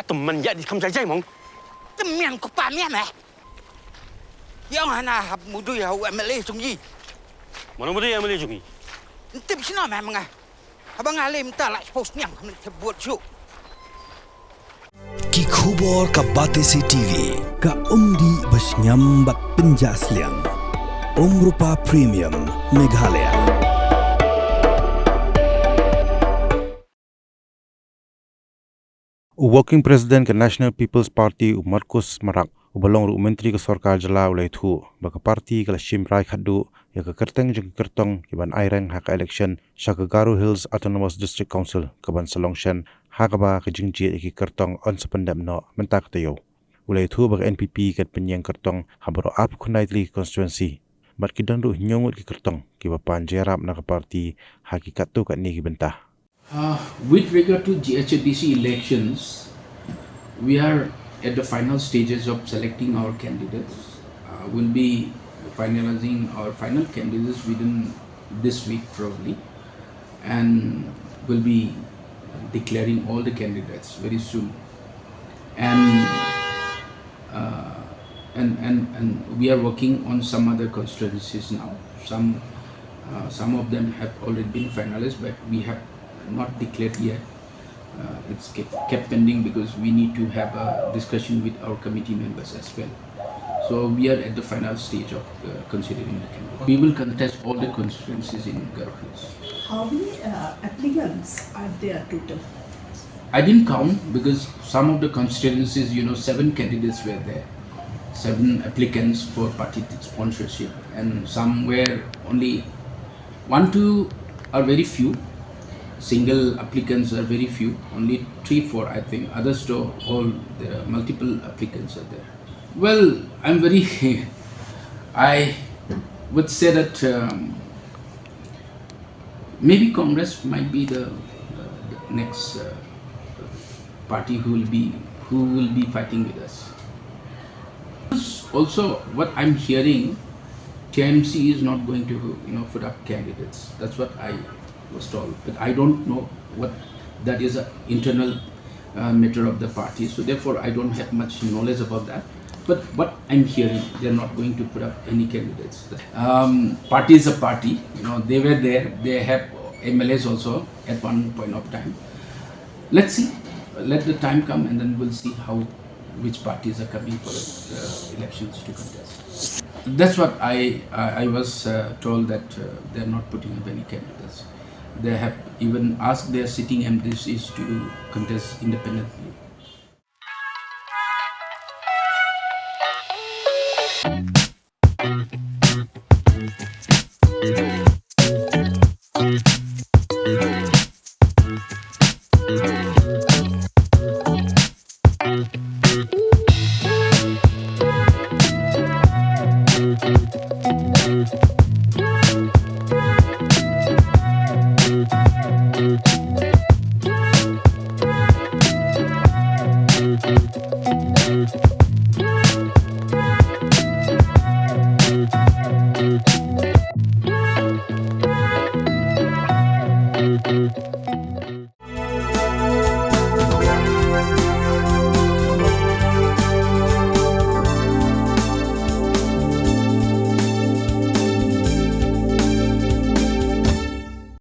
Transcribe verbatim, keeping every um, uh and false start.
Tymmen ïa di kham jai jai mong. Tymmen ko pa mian eh. Ïa nga na hap mudui ha u M L A jong i. Mano mudui M L A jong i? Ntip sino meh menga. Haba nga lem ta la post niang khamne te buat ju. Ki khubor ka Batesi T V. Ka umdih ba shngiam bad pynjah sliang. Umrupa Premium Meghalaya. U Working President ka National People's Party u Marcuise Marak, uba long ruh u Myntri ka Sorkar Jylla, u la ïathuh ba ka party ka la shim rai khatduh ïa ka kyrteng jong ki kyrtong kiban aireng ha ka election sha ka Garo Hills Autonomous District Council kaban sa long shen, ha kaba ka jingjied ïa ki kyrtong yn sa pyndep noh mynta ka taïew. U la ïathuh ba ka N P P kan pynïeng kyrtong ha baroh arphew khyndai tylli ki constituency, bad ki don ruh hynñiew ngut ki kyrtong kiba pan jingïarap na ka party ha ki katto katne ki bynta. Uh, with regard to G H A D C elections, we are at the final stages of selecting our candidates. Uh, we'll be finalizing our final candidates within this week, probably, and we'll be declaring all the candidates very soon. And uh, and, and, and we are working on some other constituencies now. Some, uh, some of them have already been finalized, but we have not declared yet. Uh, it's kept, kept pending because we need to have a discussion with our committee members as well. So we are at the final stage of uh, considering the candidate. We will contest all the constituencies in Garo Hills. How many uh, applicants are there total? I didn't count because some of the constituencies, you know, seven candidates were there, seven applicants for party sponsorship, and some were only one, two are very few, single applicants are very few, only three, four, I think. Others, though, all the multiple applicants are there. Well, I'm very, I would say that um, maybe Congress might be the, uh, the next uh, party who will be, who will be fighting with us. Also, what I'm hearing, T M C is not going to, you know, put up candidates. That's what I was told. But I don't know what that is, an internal uh, matter of the party. So therefore, I don't have much knowledge about that. But what I'm hearing, they're not going to put up any candidates. Um, party is a party. You know, they were there. They have M L As also at one point of time. Let's see. Let the time come, and then we'll see how, which parties are coming for the uh, elections to contest. That's what I, I, I was uh, told, that uh, they're not putting up any candidates. They have even asked their sitting M D Cs to contest independently.